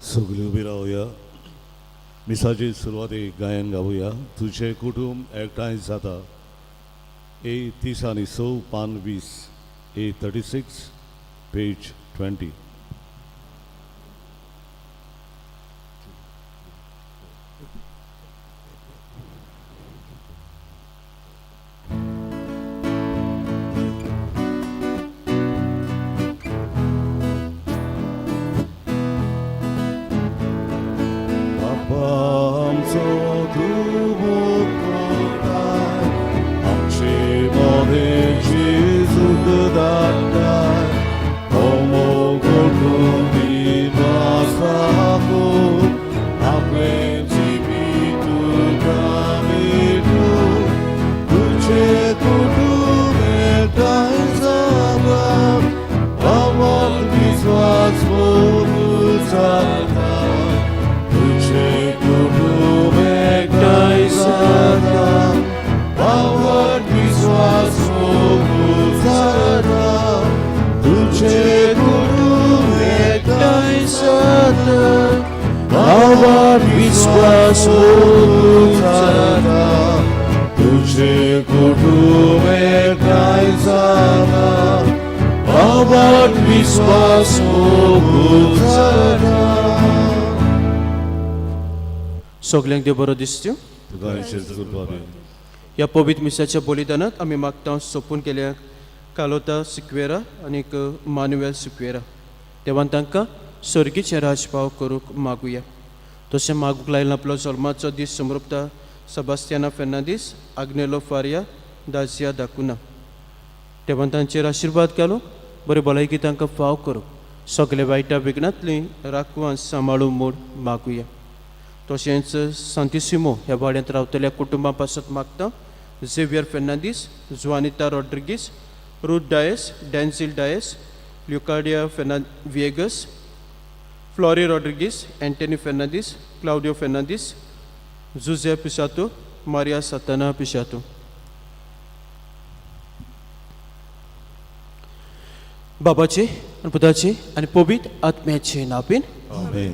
सगळीं उबी रावया. मिसाचे सुरवातेक गायन गावया. तुजें कुटूंब एकठांय जाता. ए 30 आनी 6 पान 20, ए 36 पेज 20. तुझे कुटुंब एकठांय जाता, बाबाट विश्वास जाता. सगल्यांक देव बरो दिसत्यो. तुका कृपा. ह्या पवित्र मिसाच्या बलिदानात आमी मागता सोंपून केल्या कालोता सिक्वेरा आनीक मानुएल सिक्वेरा. देवान तांकां सर्गीचें राजपाव करूंक मागुया. तशें मागूंक लायला आपलो जल्माचो दीस समृपता सेबास्तियाना फेर्नांदीस, आग्नेलो फारिया, दाजिया दाकुना. देवान तांचेर आशिर्वाद घालूंक, बरी भलायकी तांकां फाव करूंक, सगळे वायटा विघ्नांतली राखवान सांबाळूं म्हूण मागुया. तशेंच सांतिसिमो ह्या वाड्यांत रावतल्या कुटुंबा पासत मागता Xavier Fernandes, Juanita Rodrigues, Ruth Dias, Denzil Dias, Leucadia Viegas, Flory Rodrigues, Anthony Fernandes, Claudio Fernandes, Jose Pishato, Maria Satana Pishato. बाबाचे आनी पुताचे आनी पवित्र आत्म्याचे नांवान. आमेन.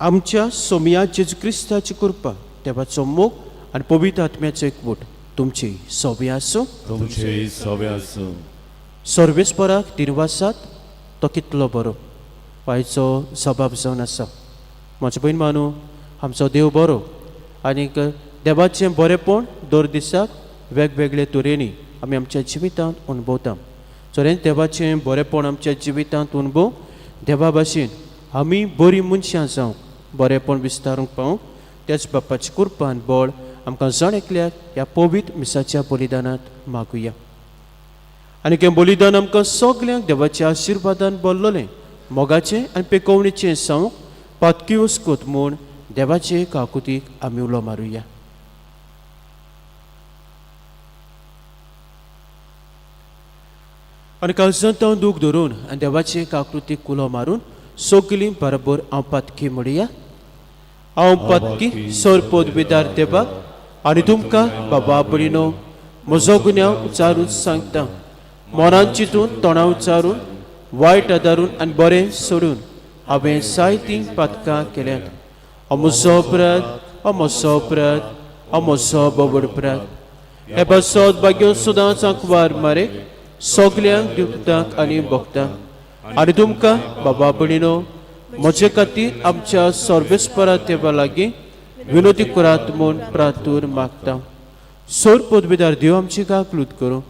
आमच्या सोमिया जेजू क्रिस्ताची कृपा, देवाचो मोग आनी पवित्र आत्म्याचो एकवट तुमची सोबी आसूं. तुमचे सगळे आसूं. सर्वेस्पराक दिनवासात, तो कितलो बरो. आयचो सबाब जावन आसा. म्हजे भयण मानू, आमचो देव बरो आनीक देवाचें बरेंपण दर दिसाक वेगवेगळे तरेनी आमी आमच्या जिवितांत अणभवता. चोरेन देवाचें बरेंपण आमच्या जिवितांत अणभव देवा भाशेन आमी बरीं मनशां जावंक बरेंपण विस्तारूंक पावूंक त्याच बापाचे कृपान बळ आमकां जण एकल्याक ह्या पवित्र मिसाच्या बलिदानांत मागुया. आनी हें बलिदान आमकां सगल्यांक देवाच्या आशिर्वादान भरलेलें मोगाचें आनी पेकोवणेचें सावंक पातकी वस्कोत म्हूण देवाचे काकुतीक आमी उलो मारुया. आनी काळजांत हांव दूख धरून आनी देवाचे काकृतीक उलो मारून सगलीं बरोबर हांव पातकी म्हणया. हांव पातकी सर पदवीदार देवाक आनी तुमकां बाबा भयणीनो म्हजो गुन्यांव उचारून सांगता. मनान चिंतून, तोंडा उचारून, वायट आदारून आनी बरें सोडून हांवें जायतीं पातकां केल्यांत. म्हजो अपराध, म्हजो अपराध, म्हजो बोबड अपराध. हे पासत भाग्यो सदांच आंकवार मारे सगल्यांक दुखतांक आनी भोगतांक आनी तुमकां बाबा भयणीनो म्हजे खातीर आमच्या सर्वेस्परा देवा लागीं विनोदी करात म्हूण प्रार्थूर मागता. सोर पदवीदार देव आमची काकलूत करूं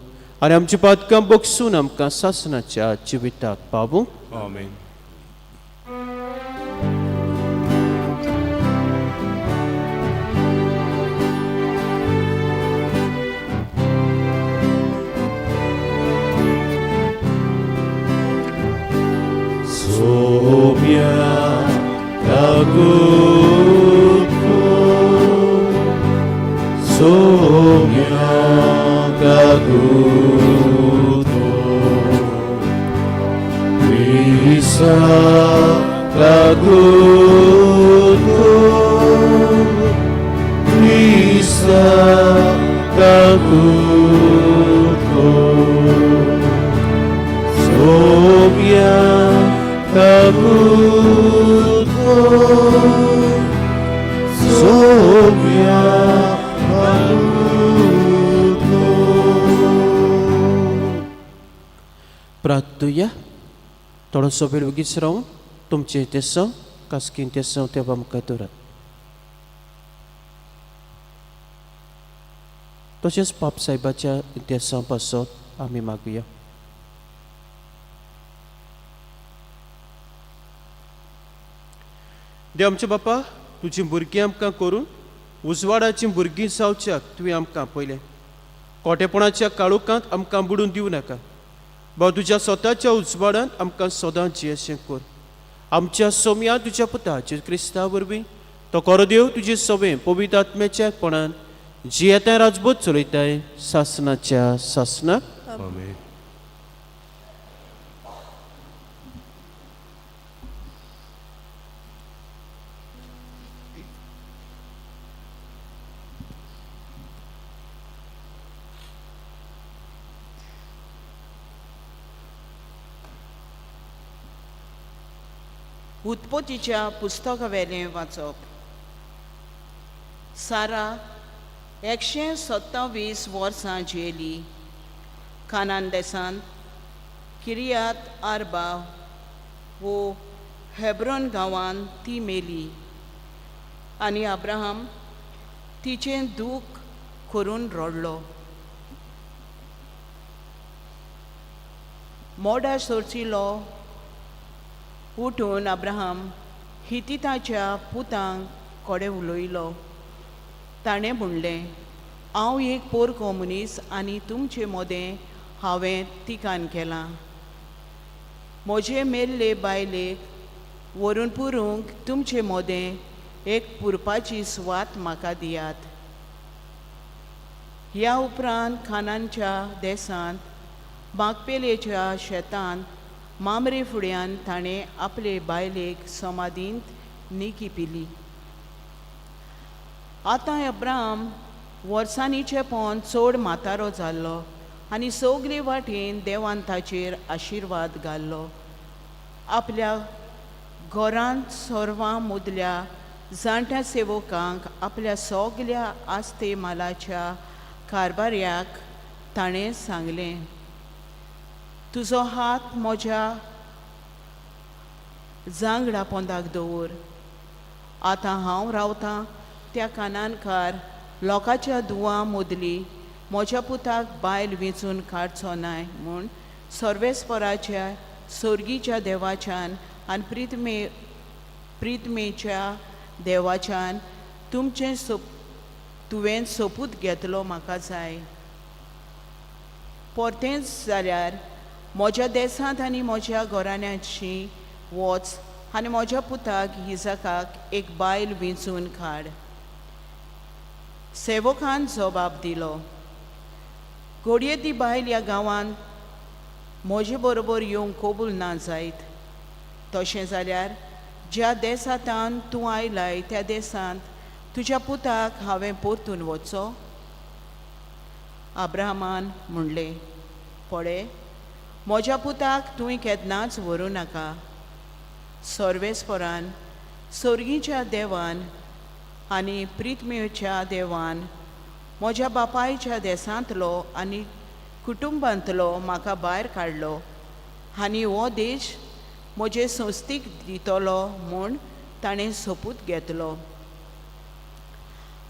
आनी आमची पातकां बगसून आमकां सासणाच्या जिविताक पावूं. आमेन. Saumya काकुत Saumya काकुत Krista काकुत Krista काकुत Saumya काकुत प्रार्थुया. थोडोसो वेळ वगीच रावन तुमचें तेसांव कास्कीन तेसांव देवा मुखार दवरात. तशेंच पाप साहेबाच्या तेसांव पासत आमी मागुया. देव आमच्या बापा, तुजी भुरगीं आमकां करून उजवाडाचीं भुरगीं जावच्याक तुवें आमकां पयलें. खोटेपणाच्या काळोखांत आमकां बुडून दिवं नाका. भाव तुज्या स्वताच्या उजवाडांत आमकां सदां जियेशें कर. आमच्या सोम्या तुज्या पुता जेजू क्रिस्ता वरवीं तो कोरो देव तुजे सवे पवित्र आत्म्याच्या एकपणान जियेताय राजबोध चलयताय सासनाच्या सासनाक. आमेन. उत्पत्तीच्या पुस्तकावेलें वाचप. सारा 127 वर्सां जियेली. कानान देसांत किरियात आरबा वो हेब्रॉन गांवांत ती मेली आनी अब्राहम तिचें दूख करून रडलो. मोडा सोरचिलो उठून अब्राहम हितिताच्या पुतांक कोडे उलयलो. ताणें म्हणलें, हांव एक पोरको मनीस आनी तुमचे मोदें हांवें तिकान केलां. म्हजे मेल्ले बायलेक व्हरून पुरूंक तुमचे मोदें एक पुरपाची सुवात म्हाका दियात. ह्या उपरांत खानांच्या देसांत बागपेलेच्या शेतांत मामरे फुड्यान ताणें आपले बायलेक समाधींत निकी पिली. आतां अब्राहम वर्सांनी पोन चड म्हातारो जाल्लो आनी सगले वाटेन देवान ताचेर आशिर्वाद घाल्लो. आपल्या घरांत सर्वां मदल्या जाणट्या सेवकांक आपल्या सगल्या आस्ते मालाच्या कारबार्याक ताणें सांगलें, तुजो हात म्हज्या जांगडा पोंदाक दवर. आतां हांव रावतां त्या कानानकार लोकांच्या दुवां मदली म्हज्या पुताक बायल वेंचून काडचो नाय म्हूण सर्वेस्पराच्या सोर्गीच्या देवाच्यान आनी प्रितमेच्या देवाच्यान तुमचें सोप तुवें सोपूत घेतलो म्हाका जाय. परतेंच जाल्यार म्हज्या देसांत आनी म्हज्या घराण्याची वच आनी म्हज्या पुताक इजाकाक एक बायल वेंचून काड. सेवकान जबाब दिलो, घडये ती बायल ह्या गांवांत म्हजे बरोबर येवंक कबूल ना जायत. तशें जाल्यार ज्या देसांतान तूं आयलाय त्या देसांत तुज्या पुताक हांवें परतून वचचो. अब्राहमान म्हणलें, पळय म्हज्या पुताक तुवें केन्नाच व्हरूं नाका. सर्वेस्परान सोर्गीच्या देवान आनी प्रितमेच्या देवान म्हज्या बापायच्या देसांतलो आनी कुटुंबांतलो म्हाका भायर काडलो आनी हो देश म्हजे संस्थीक दितलो म्हूण ताणें सोपूत घेतलो.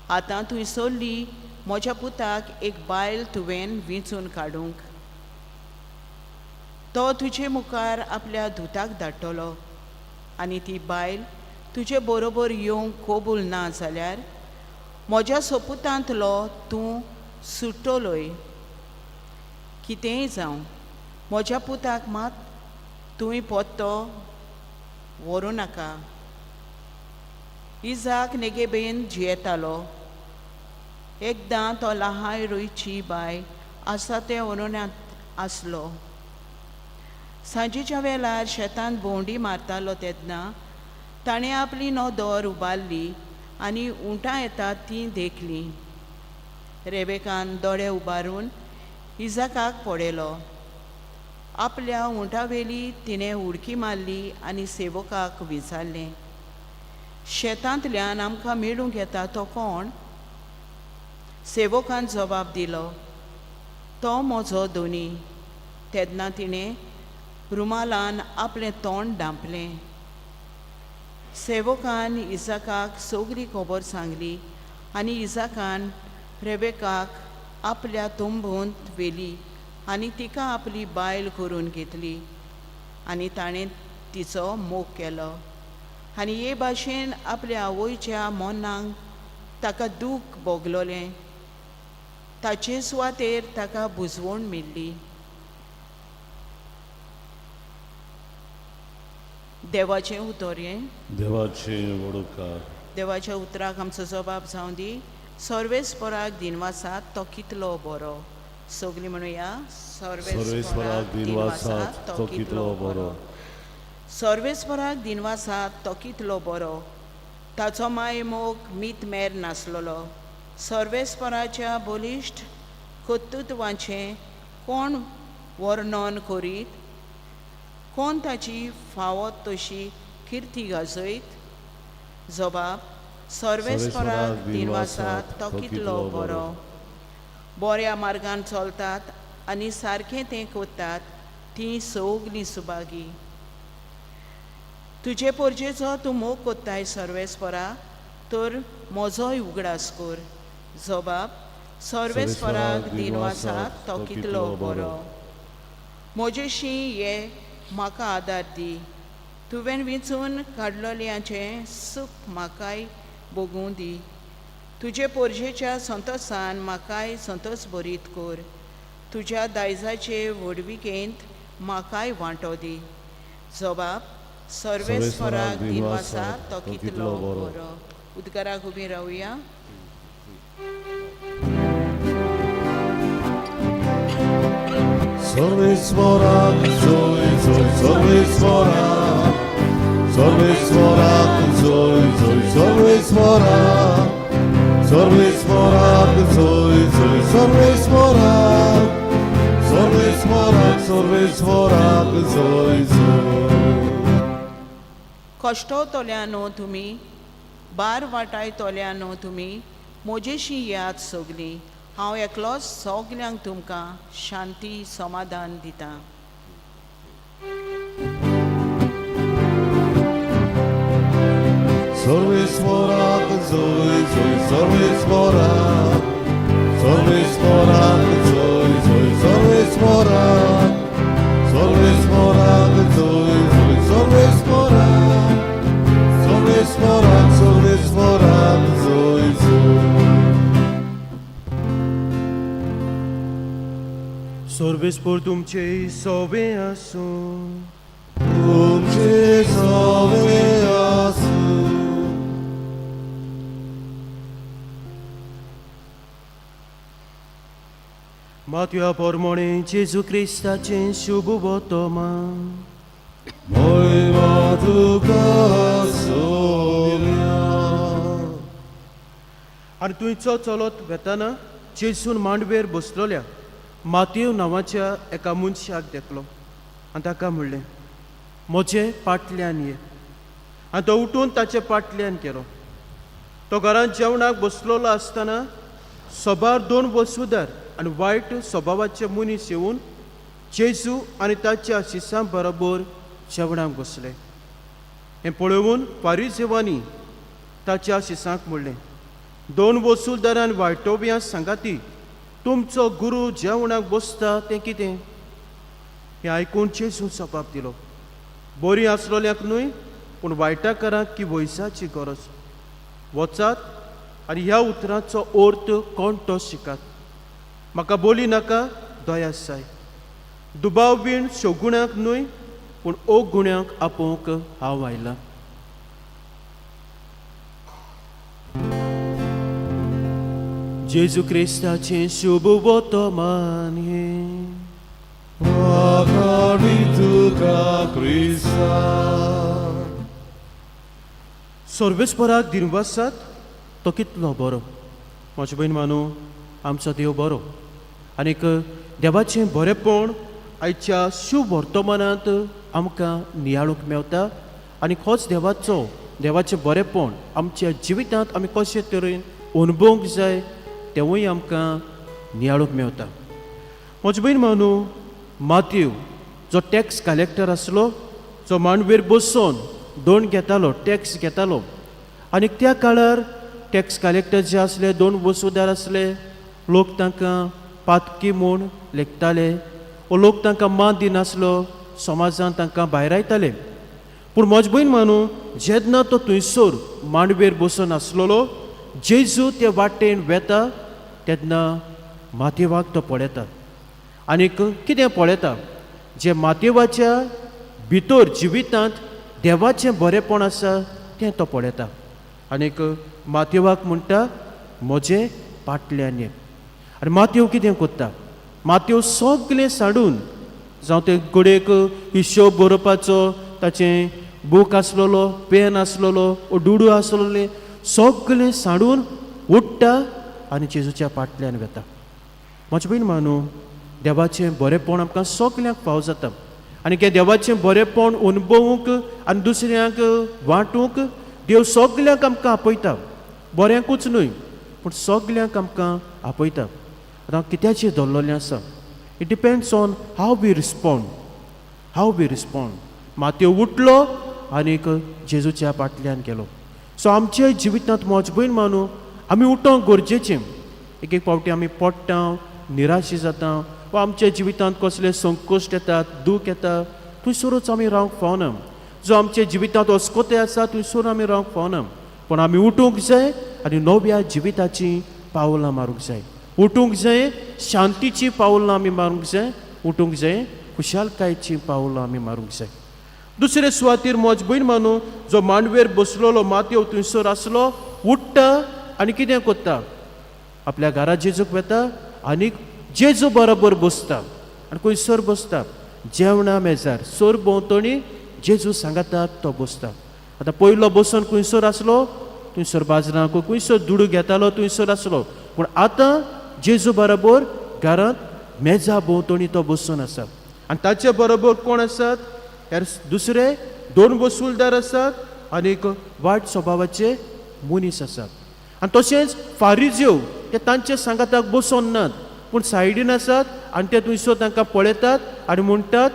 आतां थंय सोडली म्हज्या पुताक एक बायल तुवें वेंचून काडूंक. तो तुजे मुखार आपल्या दुताक धाडटलो आनी ती बायल तुजे बरोबर येवंक कबूल ना जाल्यार म्हज्या सोपुतांतलो तूं सुट्टलोय. कितेंय जावं म्हज्या पुताक मात तुवें पोत्तो व्हरूं नाका. इजाक नेगेबेन जियेतालो. एकदां तो लहाय रोयची बाय आसा तें व्हरोन्यांत आसलो. सांजेच्या वेळार शेतांत भोंवडी मारतालो तेन्ना ताणें आपली नदर उबारली आनी उंटां येतात तीं देखलीं. रेबेकान दोळे उबारून इजाकाक पळयलो. आपल्या उंटावेली तिणें उडकी मारली आनी सेवकाक विचारलें, शेतांतल्यान आमकां मेळूंक येता तो कोण? सेवकान जबाब दिलो, तो म्हजो दोनी. तेन्ना तिणें रुमालान आपलें तोंड धांपलें. सेवकान इजाकाक सगली खबर सांगली आनी इजाकान रेबेकाक आपल्या तंबूंत व्हेली आनी तिका आपली बायल करून घेतली आनी ताणें तिचो मोग केलो आनी हे भाशेन आपल्या आवयच्या मनाक ताका दूख भोगलोलें. ताचे सुवातेर ताका बुजवण मेळ्ळी. देवाचें उतर हें. देवाचें वडोकार. देवाच्या उतराक आमचो जबाब जावं दी. सर्वेस्पराक दिनवासात तो कितलो बरो. सगलीं म्हणुया, सर्वेस्पराक दिनवासात तो कितलो बरो. सर्वेस्पराक दिनवासात तो कितलो बरो. ताचो माय मोग मीत मेर नासलेलो. सर्वेस्पराच्या बलिश्ट कर्तृत्वाचें कोण वर्णन करीत? कोण ताची फावो तशी किर्ती गाजयत? जबाब, सर्वेस्पराक दिनवासात तो कितलो बरो. बऱ्या मार्गान चलतात आनी सारकें तें करतात तीं सगलीं सुभागी. तुजे पोरजेचो तूं मोग कोत्ताय सर्वेस्परा, तर म्हजोय उगडास कर. जबाब, सर्वेस्पराक दिनवासात तो कितलो बरो. म्हजेशी ये, म्हाका आदार दी. तुवें विंचून काडलोल्यांचें सूख म्हाकाय भोगूं दी. तुजे पोरजेच्या संतोसान म्हाकाय संतोस भरीत कर. तुज्या दायजाचे व्हडविकेंत म्हाकाय वांटो दी. जबाब, सर्वेस्पराक दिनवासात तो कितलो बरो. उदकाराक उबी रावया. सर्वेस्पराक जोय जोय सर्वेस्पराक, सर्वेस्पराक जोय जोय सर्वेस्पराक, सर्वेस्पराक जोय जोय सर्वेस्पराक, सर्वेस्पराक सर्वेस्पराक जोय जोय. कश्टोतल्यानो तुमी, बार वाटायतल्यानो तुमी, म्हजेशी याद सगली. हांव एकलोच सगल्यांक तुमकां शांती समाधान दितां. सर्वेस्पराक जोय जोय सर्वेस्पराक, सर्वेस्पराक जोय जोय सर्वेस्पराक, सर्वेस्पराक जोय जोय सर्वेस्पराक, सर्वेस्पराक सर्वेस्पराक जोय जोय. सर्वेस्पर तुमचे सोबे आसूं. तुमचे सोबे आसूं. मातया पोरमोणे जेजू क्रिस्ताचें शुभ वर्तमान. मोयमा तुका सोम्या. आनी थंयचो चलत वेताना जेजून मांडवेर बसलोल्या मातयेव नांवाच्या एका मनशाक देखलो आनी ताका म्हणलें, म्हजे पाटल्यान ये. आनी तो उठून ताचे पाटल्यान गेलो. तो घरांत जेवणाक बसलेलो आसतना सबार दोन वसुदार आनी वायट स्वभावाचे मनीस येवन जेजू आनी ताच्या शिसां बरोबर जेवणाक बसले. हें पळोवन फारिजेवांनी ताच्या शिसांक म्हणलें, दोन वसुलदारान वायटोब्यां सांगाती तुमचो गुरू जेवणाक बसता तें कितें? हें आयकून जेजून जबाब दिलो, बरीं आसलोल्यांक न्हय पूण वायटाकारांक की वयसाची गरज. वचात आनी ह्या उतरांचो अर्थ कोण तो शिकात. म्हाका बोली नाका, दया जाय. दुबाव बीन शगुण्यांक न्हय पूण अगुण्यांक आपोवंक हांव आयलां. जेजू क्रिस्ताचें शुभ वर्तमान हें. वाखाणी तुका क्रिस्ता. सर्वेस्पराक दिनवासात तो कितलो बरो. म्हजे भयण मानू, आमचो देव बरो आनीक देवाचें बरेपण आयच्या शुभ वर्तमानांत आमकां नियाळूंक मेवता. आनी होच देवाचो देवाचें बरेपण आमच्या जिवितांत आमी कशे तरेन अणभवूंक जाय तेवूय आमकां नियाळूंक मेवता. म्हजे भयण मानू, मातयो जो टॅक्स कलेक्टर आसलो, जो मांडवेर बसून दोन घेतालो, टॅक्स घेतालो. आनी त्या काळार टॅक्स कलेक्टर जे आसले, दोन वसुदार आसले, लोक तांकां पातकी म्हूण लेखताले वो लोक तांकां मान दिनासलो, समाजान तांकां भायरायताले. पूण म्हज भयण मानू, जेन्ना तो थंयसर मांडवेर बसून आसलेलो, जेजू ते वाटेन वेता तेन्ना मातेवाक तो पळयता आनीक कितें पळयता, जे मातेवाच्या भितर जिवितांत देवाचें बरेंपण आसा तें तो पळयता आनीक मातेवाक म्हणटा, म्हजें पाटल्यान ये. आनी मातेव कितें करता, मातेव सगळें सांडून, जावं ते घडयेक हिशोब बरोवपाचो ताचें बूक आसलेलो, पेन आसलेलो, डुडू आसलेले, सगळें सांडून उठ्ठा आनी जेजूच्या पाटल्यान वेता. म्हजे भयण मानू, देवाचें बरेंपण आमकां सगल्यांक फाव जाता आनी तें देवाचें बरेंपण अनुभवूंक आनी दुसऱ्यांक वांटूंक देव सगल्यांक आमकां आपयता. बऱ्यांकूच न्हय पूण सगल्यांक आमकां आपयता. आतां कित्याचेर दवरलेलें आसा, it depends on how we respond, how we respond. Matthew उठलो आनीक जेजूच्या फाटल्यान गेलो. सो आमच्या जिवितांत म्हज भयण मानू, आमी उठोंक गरजेचें. एक एक फावटी आमी पडटा, निराशी जाता वा आमच्या जिवितांत कसले संकश्ट येतात, दूख येता, थंयसरूच आमी रावंक फावना. जो आमच्या जिवितांत अस्कोते आसा थंयसर आमी रावंक फावना, पूण आमी उठूंक जाय आनी नव्या जिविताचीं पावलां मारूंक जाय. उठूंक जाय, शांतीचीं पावलां आमी मारूंक जाय. उठूंक जाय, खुशालकायेचीं पावलां आमी मारूंक जाय. दुसरे सुवातीर म्हज भयण मानू, जो मांडवेर बसलेलो मातयो थंयसर आसलो, उठ्ठा आनी कितें करता, आपल्या घरा जेजूक वेता आनी जेजू बरोबर बसता. आनी खंयसर बसता, जेवणा मेजार सोर भोंवतणी जेजू सांगाता तो बसता. आतां पयलो बसून खंयसर आसलो, थंयसर बाजरांक खंयसर दुडू घेतालो थंयसर आसलो, पूण आतां जेजू बरोबर घरांत मेजा भोंवतणी तो बसून आसा. आनी ताचे बरोबर कोण आसात, हेर दुसरे दोन वसुलदार आसात आनी एक वायट स्वभावाचे मनीस आसात. आनी तशेंच फारिज्यो ते तांचे सांगाताक बसोन नात, पूण सायडीन आसात आनी ते थंयसर तांकां पळयतात आनी म्हणटात,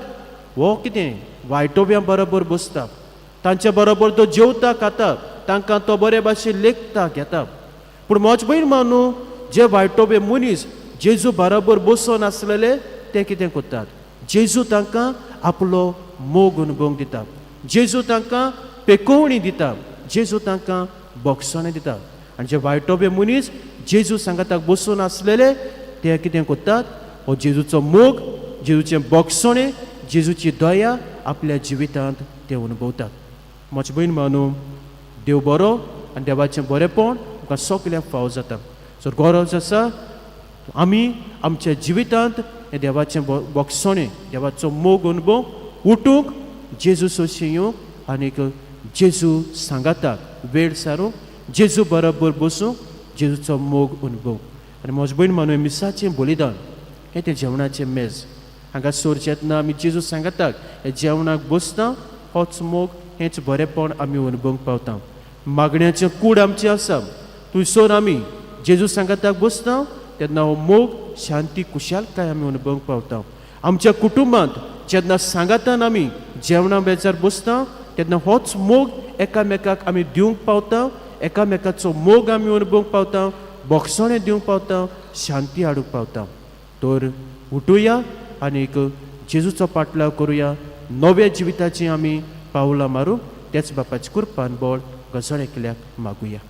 हो कितें वायटोब्यां बरोबर बसता, तांचे बरोबर तो जेवता खाता, तांकां तो बरे भाशेन लेखता घेता. पूण म्हज भयण मानू, जे वायटोबे मनीस जेजू बरोबर बसोन आसलेले ते कितें करतात, जेजू तांकां आपलो मोग अनुभवंक दिता, जेजू तांकां पेकोवणी दिता, जेजू तांकां बोगसणें दिता. आनी जे वायटोबे मनीस जेजू सांगाताक बसून आसलेले ते कितें करतात, हो जेजूचो मोग, जेजूचें बोगसणें, जेजूची दया आपल्या जिवितांत ते अनुभवतात. म्हजी भयण मानू, देव बरो आनी देवाचें बरेंपण आमकां सगल्यांक फावो जाता. सो गरज आसा आमी आमच्या जिवितांत हें देवाचें बोगसणें, देवाचो मोग अनुभव उठूंक, जेजू सोशी येवंक आनीक जेजू सांगाताक वेळ सारूंक, जेजू बरोबर बसूंक, जेजूचो मोग अनुभव. आनी म्हज भयण मानू, मिसाचें बलिदान हें तें जेवणाचें मेज. हांगा सोर जेन्ना आमी जेजू सांगाताक हे जेवणाक बसता, होच मोग, हेंच बरेंपण आमी अनुभवंक पावता. मागण्याचें कूड आमचें आसा, थंयसर आमी जेजू सांगाताक बसता तेन्ना हो मोग, शांती, खुशालकाय आमी अनुभवंक पावता. आमच्या कुटुंबांत जेन्ना सांगातान आमी जेवणा बेजार बसता तेन्ना होच मोग एकामेकाक आमी दिवंक पावता, एकामेकाचो मोग आमी अनुभवंक पावता, बोगसणें दिवंक पावता, शांती हाडूंक पावता. तर उठुया आनीक जेजूचो पाटलाव करुया, नव्या जिविताची आमी पावलां मारूं. तेच बापाची कृपान बळ गजळ एकल्याक मागुया.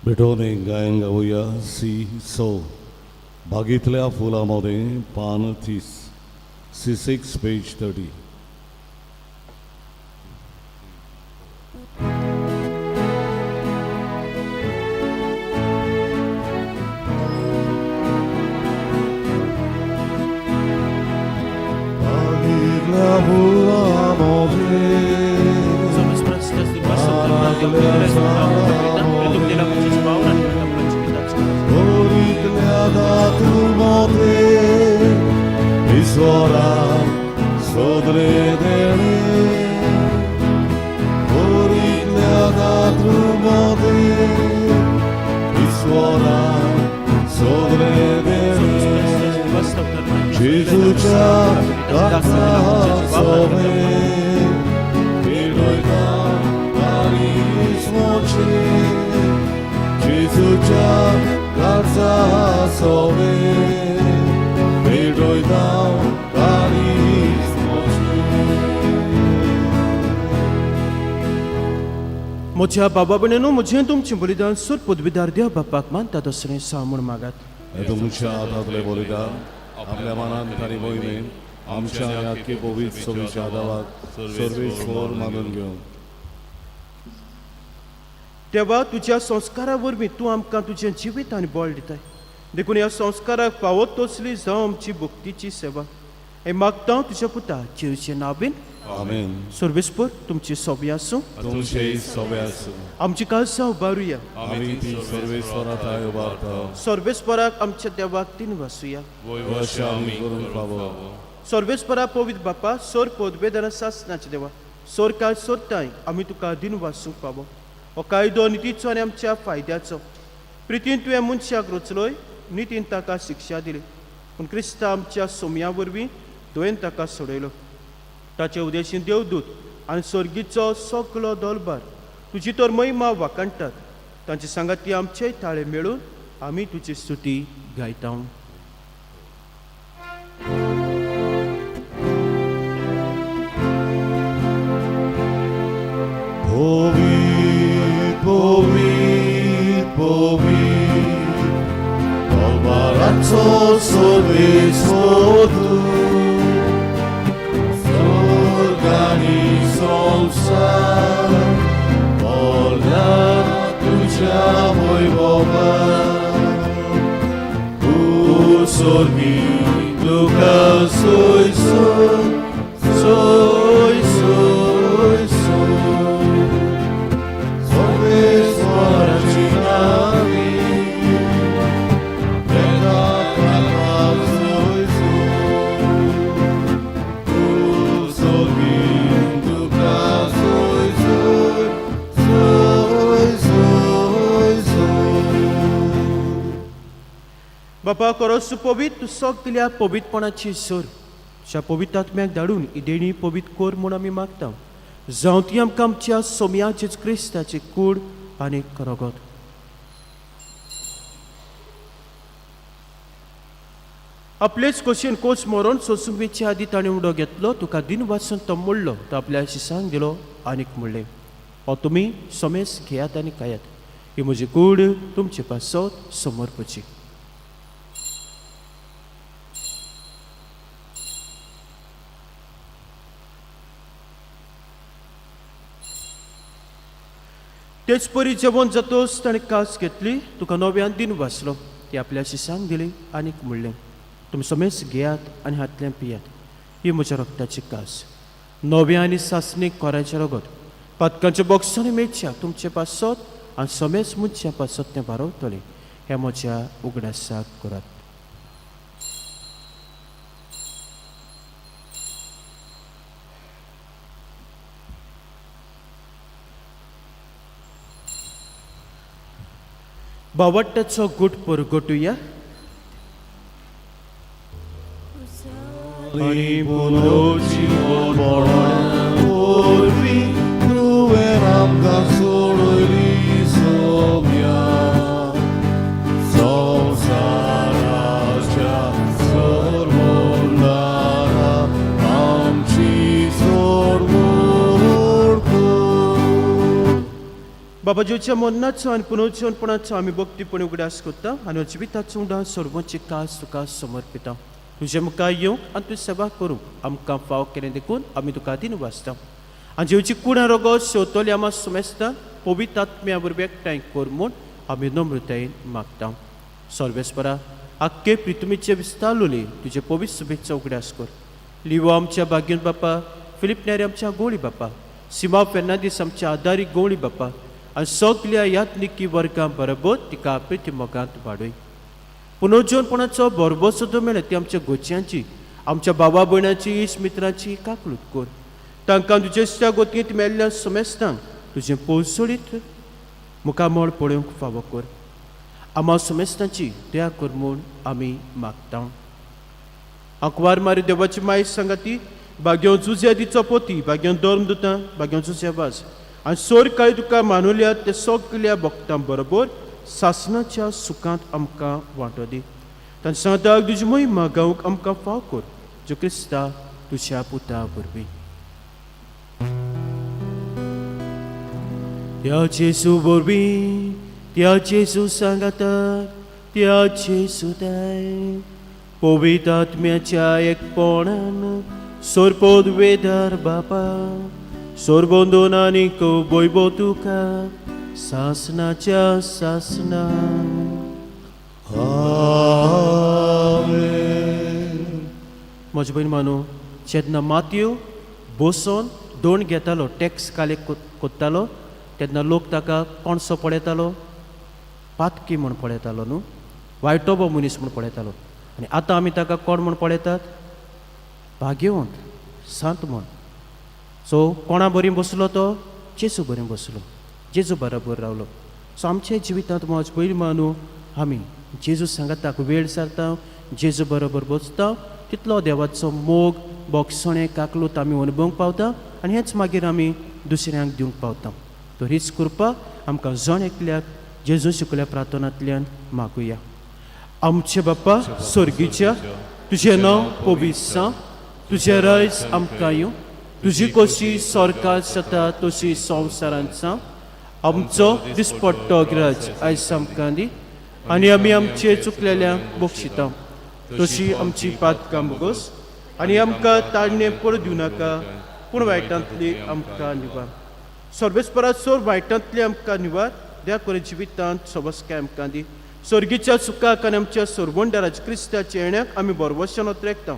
भेटोवणे गायन गावया सी सो बागेंतल्या फुलां मदें पान 30, C6 page 30. बागेंतल्या फुलां मदें ईश्वरा सोदरे देणे ओरितल्या दातू मोदे ईश्वरा सोदरे. जेजूच्या रक्ता सोवे कारिस्मोची जेजूच्या रक्ता सोवे पेडोयता कारिस्मोची. म्हज्या बाबा भयणींनो, म्हजें तुमचें बलिदान सोर पदवीदार देव बापाक मानता तसलें सा म्हूण मागात. तुमच्या हातांतले बलिदान आपल्या मनान आनी मोहिमेन आमच्या आनी आख्खी पवित्र सभेच्या आदावाक सर्वेस्पर मानून घेवन. देवा, तुज्या संस्कारा वरवीं तूं आमकां तुजें जिवीत आनी बळ दिताय, देखून ह्या संस्काराक फावो तसली जावं आमची भक्तीची सेवा. हें मागता हांव तुज्या पुता जेजूचे नांवेन. आमेन. सर्वेस्पर तुमची सोबी आसूं. तुमचे सोबे आसूं. आमची काळजां उबारुया. आमी ती सर्वेस्परा थाय उबारता. सर्वेस्पराक आमच्या देवाक तीन वासुया. अशें आमी करूंक फावो. सर्वेस्परा पवित्र बापा, सोर पदवेदार सासनाचे देवा, सोर काळ सोदताय आमी तुका दिन वासूंक फावो. हो कायदो नितीचो आनी आमच्या फायद्याचो. प्रितीन तुवें मनशाक रचलोय, नितीन ताका शिक्षा दिली, पूण क्रिस्ता आमच्या सोम्या वरवीं तुवें ताका सोडयलो. ताचे उदेशीं देवदूत आनी सर्गीचो सगलो दलबार तुजी तर महिमा वाखाणटात. तांचे सांगाती आमचे ताळे मेळून आमी तुजी स्तुती गायता. पवित्र पवित्र पवित्र कलवाराचो सर्वेस्पर तूं, स्वर्ग आनी संवसार भरल्या तुज्या वैभवान. तूं स्वर्गी तुका सोय सोय सोय सोय सोय सर्वेस्पराची नावी तेका ताका सोय सोय. तूं स्वर्गी तुका सोय सोय सोय सोय सोय. बापा करोस पवित्र, तूं सगल्या पवित्रपणाची सर तुज्या पवित्र आत्म्याक धाडून ही देणी पवित्र कर म्हूण आमी मागता. जावं ती आमकां आमच्या सोम्या जेजू क्रिस्ताची कूड आनी रगत. आपलेच खोशयेन कोच मरोन सोसूंक वेचे आदी ताणें उडो घेतलो, तुका दिन वाचून तो मोडलो, तो आपल्या शिसांक दिलो आनीक म्हणलें, हो तुमी समेस घेयात आनी खायात, ही म्हजी कूड तुमचे पासत समर्पची. तेच परी जेवण जातोच ताणें कास घेतली, तुका नव्यान दिन वाचलो, ती आपल्या शिसांक दिली आनीक म्हणलें, तुमी समेस घेयात आनी हातल्यान पियात, ही म्हज्या रक्ताची कास, नव्या आनी सासणीक कोराचें रगत, पातकांच्या बॉक्सांनी मेळच्या तुमचे पासत आनी समेस मनशां पासत तें बारवतलें. हें म्हज्या उगडासाक करात. बावट्याचो गुट परगटुया. आनी पुनर्जीवपणा वरवीं तुवें आमकां सोडयली सोम्या, संवसाराच्या सरमोलारा आमची सोडवण कर. बाबा जेवच्या मरणाचो आनी पुनर्जीवनपणाचो आमी भक्तीपणी उगडास करता आनी जिविताचो उडास सर्वांची कास तुका समर्पिता. तुजे मुखार येवंक आनी तुजी सेवा करूंक आमकां फाव केलें देखून आमी तुका दिन वाचता. आनी जेवची कुडां रोगो शेवतली आमा सुमेस्ता पवित्र आत्म्या वरवीं एकठांय कर म्हूण आमी नम्रतायेन मागता. सर्वेस्परा, आख्खे प्रितुमीचे विस्तारलोले तुजे पवित्र शुभेच्छा उगडास कर. लिवो आमच्या भाग्यन बापा, फिलीप नेरी आमच्या गोळी बापा, सीमा फेर्नांदीस आमच्या आदारी गोळी बापा आनी सगल्या यात्निकी वर्गां बरोबर तिका प्रिती मोगांत वाडय. पुनर्जीवनपणाचो बरोबर सुद्दां मेळ्ळें ती आमच्या गोच्यांची, आमच्या बाबा भयणाची, इश्ट मित्रांची काकलूत कर. तांकां तुज्या गोतींत मेल्ल्या समेस्तांक तुजें पोसोळीत मुखामळ पळोवंक फावो कर. आमा समेस्तांची दया कर म्हूण आमी मागता. आंकवार मारी देवाची माय सांगाती, भाग्यो जुझ्या दिचो पोती, भाग्यो धर्म दुता, भाग्यो जुझ्या वास आनी सोर काळी तुका मानुल्या ते सगल्या भक्तां बरोबर सासणाच्या सुखांत आमकां वांटो दी. तांच्या सांगाताक तुजी महिमा गावंक आमकां फाव कर, जो क्रिस्ता तुज्या पुता वरवीं. त्या जेजू वरवीं, त्या जेजू सांगाता, त्या जेजू दाय पवित्र आत्म्याच्या एकपणान सोरपोद वेदार बापा सोरबंदून आनी वैभव तुका सासनाच्या सासना. आमेन. म्हजे भयण मानू, जेन्ना मातयो बसोन दोण घेतालो, टॅक्स कालेक्ट कोत्तालो, तेन्ना लोक ताका कोणसो पळयतालो? पातकी म्हूण पळयतालो न्हू, वायटो बो मनीस म्हूण पळयतालो. आनी आतां आमी ताका कोण म्हूण पळयतात? भाग्यवंत सांत म्हूण. सो कोणा बरी बसलो तो? जेजू बरी बसलो, जेजू बरोबर रावलो. सो आमच्या जिवितांत म्हज पयलीं मानू आमी जेजू सांगाताक वेळ सारता, जेजू बरोबर बसता, तितलो देवाचो मोग बोगसणें काकलूत आमी अणभवंक पावता आनी हेंच मागीर आमी दुसऱ्यांक दिवंक पावता. तर हीच कृपा आमकां जण एकल्याक जेजू शिकल्या प्रार्थनांतल्यान मागुया. आमचे बाप्पा स्वर्गीच्या, तुजें नांव पवित्र जावं, तुजें रायज आमकां येवं, तुजी कशी सरकार जाता तशी संवसारांत जावं. आमचो दिसपट्टो ग्राज आयज आमकां दी आनी आमी आमचे चुकलेल्यांक बक्षिता तशी आमची पातकां बोगस आनी आमकां ताडणे पडू दिवं नाका, पूण वायटांतली आमकां निवार. सर्वेस्परा सोर वायटांतली आमकां निवार, द्या करून जिवितांत सवस्काय आमकां दी. स्वर्गीच्या सुखाक आनी आमच्या सरवंडाराज क्रिस्ताच्या येण्याक आमी बरवशान ओतरेकता.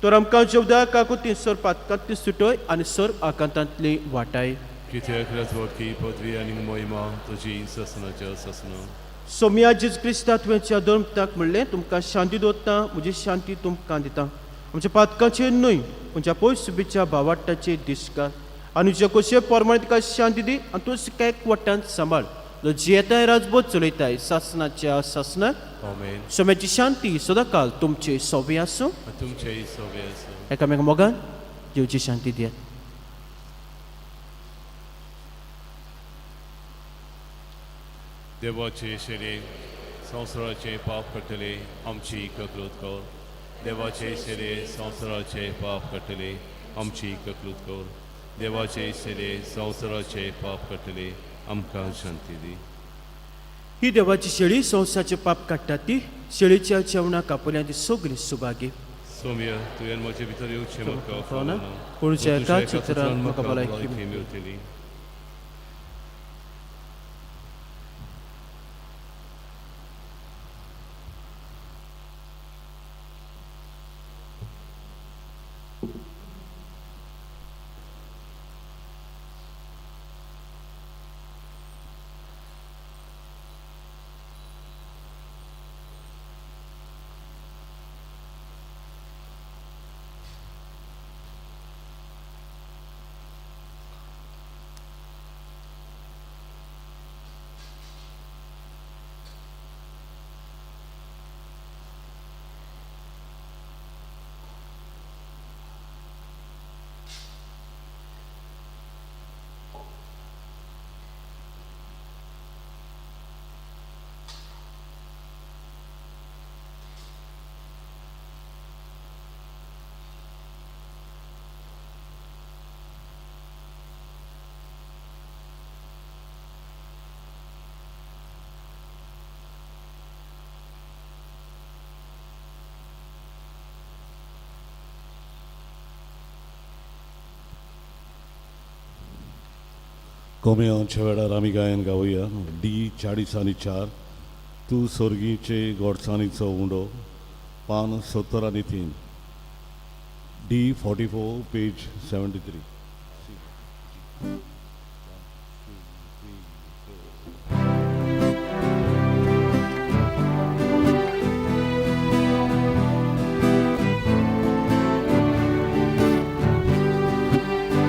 तर आमकां जेवदा काकुती सर पातकांतली सुटय आनी सर आकांतांतली वाटाय. कित्याक राजवटकी पदवी आनी महिमा तुजी ससनाच्या ससना. सोमया जेजू क्रिस्ता तुवें धर्मताक म्हणलें, तुमकां शांती दवरता, म्हजी शांती तुमकां दिता. आमच्या पातकाचेर न्हय म्हज्या पयस सुबीच्या भावाट्टाचेर दिसकार आनी तुज्या कशे प्रमाणे तुका शांती दी आनी तूं एक वट्टान सांबाळ, जो जियेताय राजबोध चलयताय सासनाच्या सासनाक. आमेन. सोम्याची शांती सदांकाल तुमचे सोबे आसूं. तुमचेय सोबे आसूं. एकामेका मोगान जेवची शांती दियात. देवाचे शरीर संवसाराचे पाप करतले आमची ककलूत कर. देवाचे शरीर संवसाराचे पाप करतले आमची ककलूत कर. देवाचे शरीर संवसाराचे पाप करतले आमकां शांती दी. ही देवाची शेळी संवसाराचे पाप काडटा ती शेळीच्या जेवणाक आपल्या ती सगळी सुभागी. सोम्या, तुवें म्हजे भितर येवचें म्हाका फावना, फावना, पूण पूण तुज्या तुज्या एका एका चित्रान चित्रान म्हाका म्हाका भलायकी भलायकी मेवतली. कोमेयांच्या वेळार आमी गायन गावया डी 44, तूं सोर्गीचे गोडसाणीचो उंडो, पान 73, डी 44 पेज 73.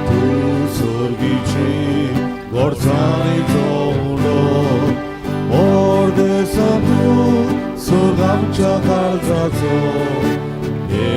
तूं सोर्गीचे गोडसाणीचो उंडो, परदेसांत तूं सुगामच्या काळजाचो, हे.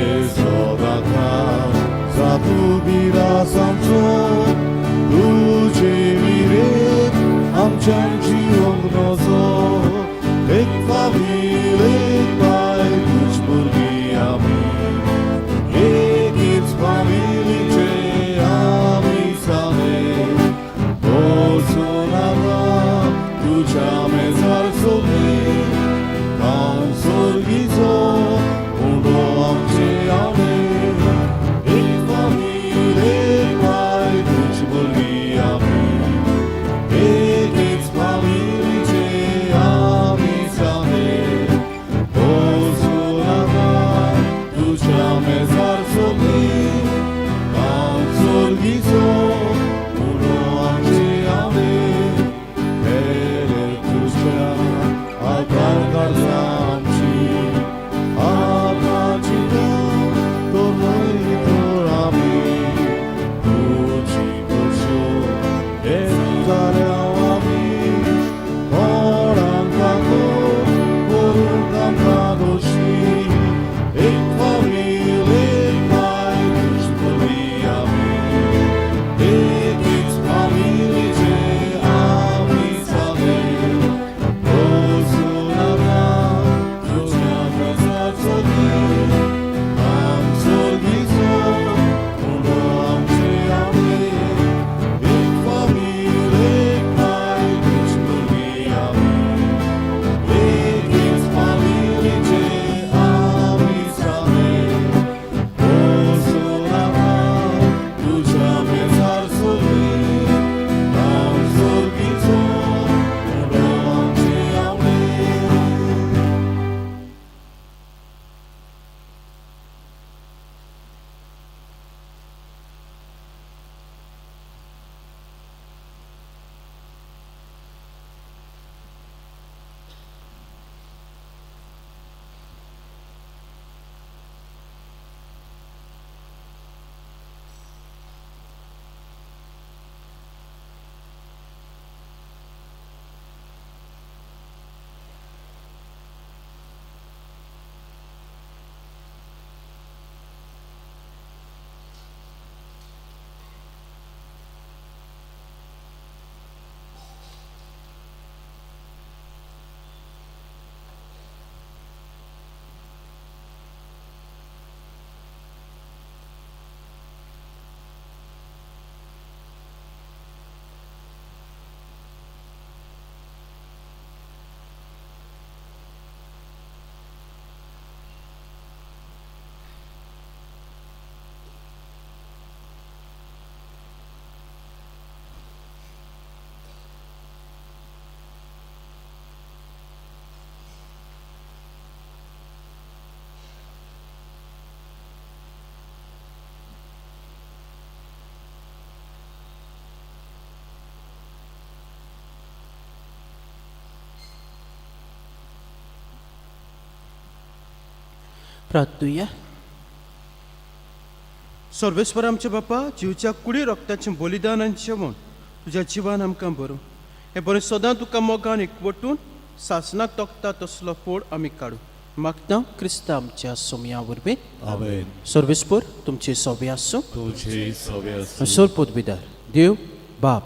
प्रार्थुया. सर्वेस्पर आमच्या बापा, जिवच्या कुडी रक्ताचें बलिदान आनी जेवण तुज्या जिवान आमकां बरोवं. हें बरें सदां तुका मोगान एकवटून सासणाक तोखता तसलो फोड आमी काडूं. मागता क्रिस्ता आमच्या सोमया वरवीं. आमेन. सर्वेस्पर तुमचे सोबे आसूं. तुमचे सवे आसूं. सोरपोत बिदार देव बाप,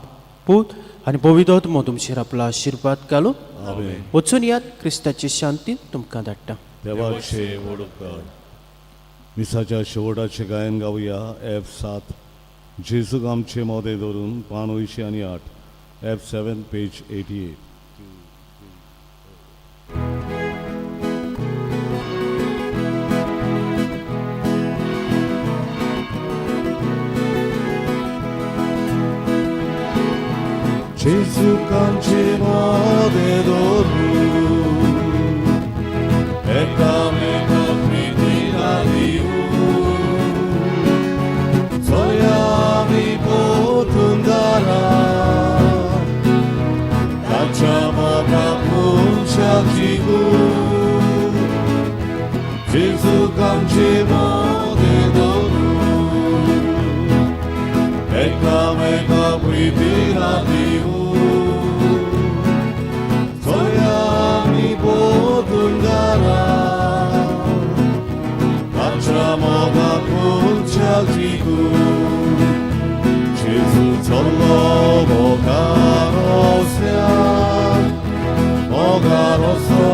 पूत आनी पवित्र तुमचेर आपलो आशिर्वाद घालूं. आमेन. वचून यात. क्रिस्ताची शांती तुमकां धाडटा. देवाचे व्हड उपकार. मिसाच्या शेवटाचे गायन गावया F 7, जेजूक आमचे मोदें धरून, पान 88, F 7, page 88. जेजूक आमचे मोदें धरून एकामेका प्रितीन दिवूं, चोया आमी पोतून दारा ताच्या मोगाक मनशाक जिगूं. जेजूक आमचे मोदें धरून एकामेका प्रितीन दिवूं, चोया आमी पोतून दारा ताच्या मोगाक मनशाक जिगूं. जेजू चल्लो मोगारोस्या, मोगारोसो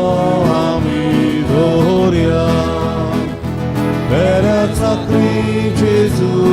आमी धोरया. बेऱ्या चाकरी जेजू